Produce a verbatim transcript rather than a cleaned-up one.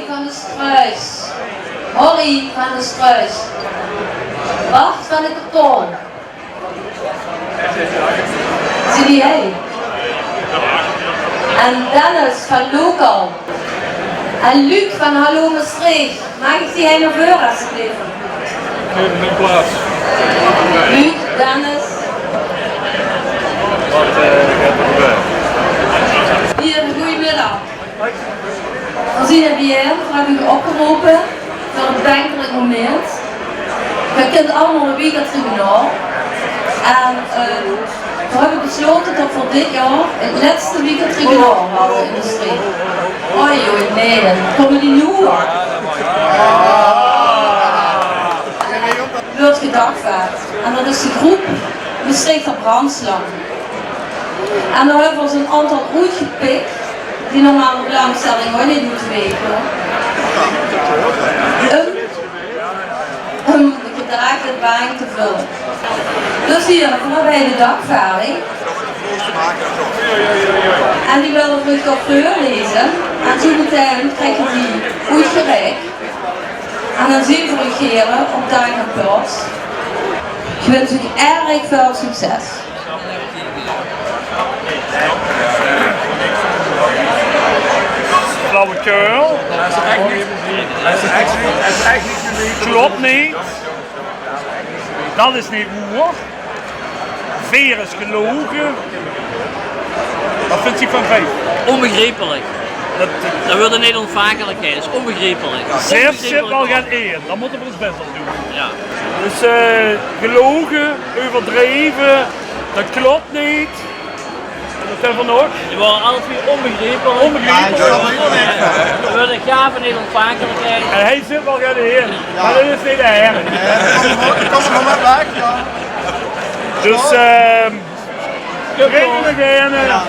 Van de Struis. Horrie van de Struis. Bart van de Karton. Zie die hei? En Dennis van Local. En Luc van Hallo Mestreech. Maag ich die hei nao veure, alsjeblieft? Geef hem een plaats. Luc, Dennis. Wat, eh, gaat er gebeuren? Hier, goeiemiddag. Veer zien hei bie-ein, veer höbbe uch opgerope veur e bedenkelijk moment. Geer kint allemaol 't Wieker Tribunaal. En, eh, veer höbbe beslote det veer dit jaor 't lètste Wieker Tribunaal haje in Mestreech. Oei, oei, nae, dan kómme die noe al. Weurt gedagvaard. En det is de groep Mestreechter Brandslang. En dao höbbe veer ós 'n aantal oetgepik die normaal op belangstelling ouch neet mótte weike. Um, um de gedraagde baan te völle. Dus hie, veer höbbe hei de dagvaarding. En die wille veer uch toch veurlaeze. En zoe metein kriege die oetgereik. En dan zien veer uch gaer op daag en plaots. Ich wins uch erg väöl succes. Flauwekul. Klop neet. Det is neet woer. Veer is geloge. Wat vindt u van vijf? Onbegrijpelijk. Dat, dat wordt een niet ontvankelijkheid. Is onbegrijpelijk. Zes zit wel gaan één. Dan moeten we ons best wel doen. Ja. Dus eh, gelogen, overdreven, dat klopt niet. En wat hebben we nog? Die waren alle twee onbegrijpelijk. Onbegrijpelijk. Dat wordt een gave niet ontvankelijkheid. En hij zit wel gaan één. Maar dat is niet erg. Kom er maar weg, ja. Dus ehm Kom, kom. Degene.